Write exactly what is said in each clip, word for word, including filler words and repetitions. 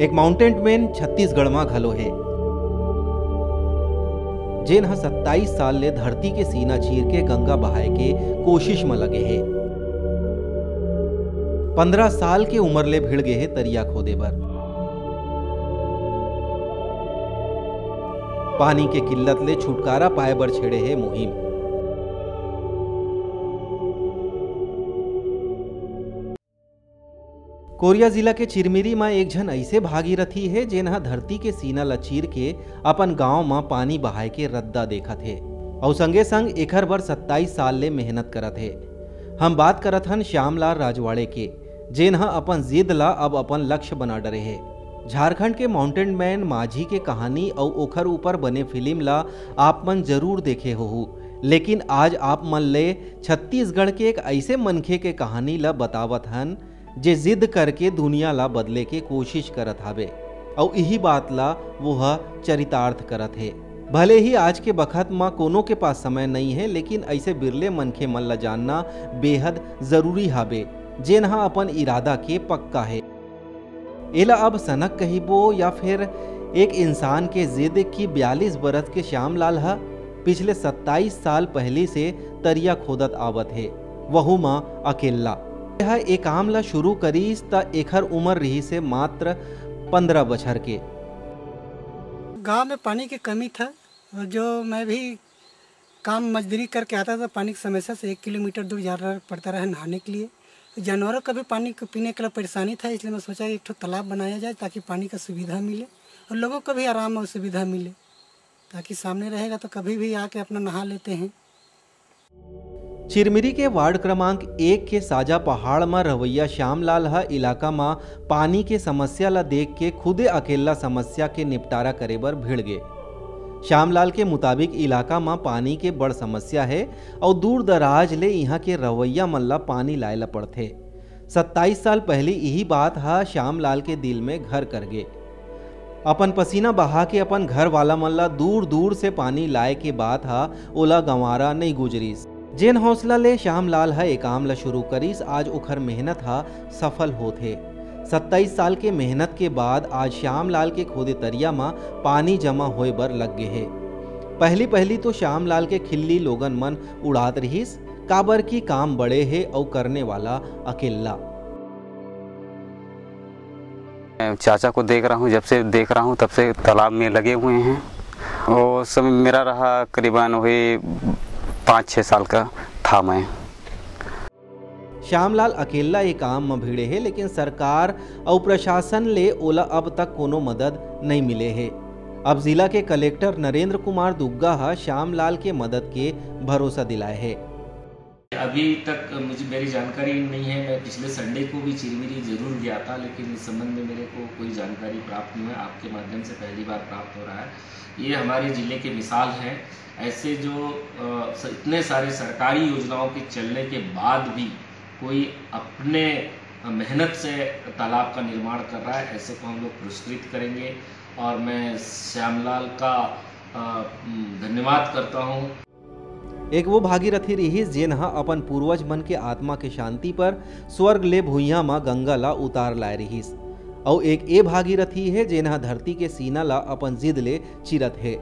एक mountain man Chhattisgarh म घलो हे, जेन ह सत्ताईस साल ले धरती के सीना चीर के गंगा बहाए के कोशिश म लगे हे। पंद्रह साल के उम्र ले भिड़ गे हे तरिया खोदे बर। पानी के किल्लत ले छुटकारा पाए बर छेड़े हे मुहिम। कोरिया जिला के चिरमिरी म एक झन अइसे भागीरथी हे, जेन ह धरती के सीना ल चीर के अपन गांव म पानी बहाए के रद्दा देखत हे अउ संगे संग एखर बर सत्ताईस साल ले मेहनत करत हे। हम बात करत हन श्यामलाल राजवाड़े के, जेन ह अपन जिद ल अब अपन लक्ष्य बना डरे हे। झारखंड के माउंटेन मैन माझी के कहानी अउ ओखर ऊपर बने फिल्म ल आप मन जरूर देखे होहू, लेकिन आज आप मन ले छत्तीसगढ़ के एक अइसे मनखे के कहानी ल बतावत हन, जे जिद करके दुनिया ला बदले के कोशिश करत हावे, अउ इही बात ला वो ह चरितार्थ करत हे। भले ही आज के बखत म कोनो के पास समय नइ हे, लेकिन अइसे बिरले मनखे मन ला जानना बेहद जरूरी हावे, जेन ह अपन इरादा के पक्का हे। एला अब सनक कहिबो या फिर एक इंसान के जिद कि बयालीस बरस के श्यामलाल ह पिछले सत्ताईस साल पहिली से तरिया खोदत आवत हे, वहू म अकेल्ला। यह ए काम ल शुरू करिस त एखर उमर रिहिस हे मात्र पंद्रह बछर के। गांव में पानी की कमी था और जो मैं भी काम मजदूरी करके आता था, पानी की समस्या से एक किलोमीटर दूर जाना पड़ता रहा नहाने के लिए। जानवरों का भी पानी को पीने के लिए परेशानी था, इसलिए मैं सोचा एक ठो तालाब बनाया जाए ताकि पानी का सुविधा मिले और लोगों को भी आराम और सुविधा मिले, ताकि सामने रहेगा तो कभी भी आके अपना नहा लेते हैं। चिरमिरी के वार्ड क्रमांक एक के साजा पहाड़ म रहवइया श्यामलाल ह इलाका म पानी के समस्या ल देख के खुदे अकेल्ला समस्या के निपटारा करे बर भिड़ गे। श्यामलाल के मुताबिक इलाका म पानी के बड़ समस्या हे अउ दूर दराज ले इहां के रहवइया मन ल पानी लाए ल पड़थे। सत्ताईस साल पहिली इही बात ह श्यामलाल के दिल में घर कर गे। अपन पसीना बहा के अपन घर वाला मन ला दूर दूर से पानी लाए के बात हा ओला गंवारा नइ गुजरिस। जेन हौसला ले श्यामलाल ह ए काम ला शुरू करिस, आज ओखर मेहनत हा सफल होत हे। सत्ताईस साल के मेहनत के बाद आज श्यामलाल के खोदे तरिया म पानी जमा होए बर लग गे हे। पहली पहली तो श्यामलाल के खिल्ली लोगन मन उड़ात रिहिस, काबर कि काम बड़े हे अउ करने वाला अकेल्ला। चाचा को देख रहा हूँ, जब से देख रहा हूँ तब से तालाब में लगे हुए हैं। वो समय मेरा रहा करीबन वही पाँच छः साल का था मैं। श्यामलाल अकेल्ला ए काम म भिड़े हे, लेकिन सरकार अउ प्रशासन ले ओला अब तक कोनो मदद नइ मिले हे। अब जिला के कलेक्टर नरेंद्र कुमार दुग्गा ह श्यामलाल के मदद के भरोसा दिलाए हे। अभी तक मुझे मेरी जानकारी नहीं है। मैं पिछले संडे को भी चिरमिरी जरूर गया था, लेकिन इस संबंध में मेरे को कोई जानकारी प्राप्त नहीं है। आपके माध्यम से पहली बार प्राप्त हो रहा है। ये हमारे जिले के मिसाल हैं। ऐसे जो इतने सारे सरकारी योजनाओं के चलने के बाद भी कोई अपने मेहनत से तालाब का निर्माण कर रहा है, ऐसे को हम लोग पुरस्कृत करेंगे। और मैं श्यामलाल का धन्यवाद करता हूँ। एक वो भागीरथी रिहिस, जेन ह अपन पूर्वज मन के आत्मा के शांति पर स्वर्ग ले भुइयां म गंगा ला उतार लाए रिहिस। अउ एक ए भागीरथी हे, जेन ह धरती के सीना ला अपन जिद ले चिरत हे।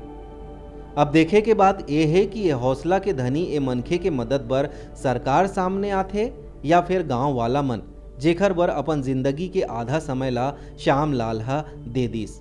अब देखे के बात ए हे कि ए हौसला के धनी ए मनखे के मदद बर सरकार सामने आथे या फिर गांव वाला मन, जेखर बर अपन जिंदगी के आधा समय ला श्यामलाल ह दे दिस।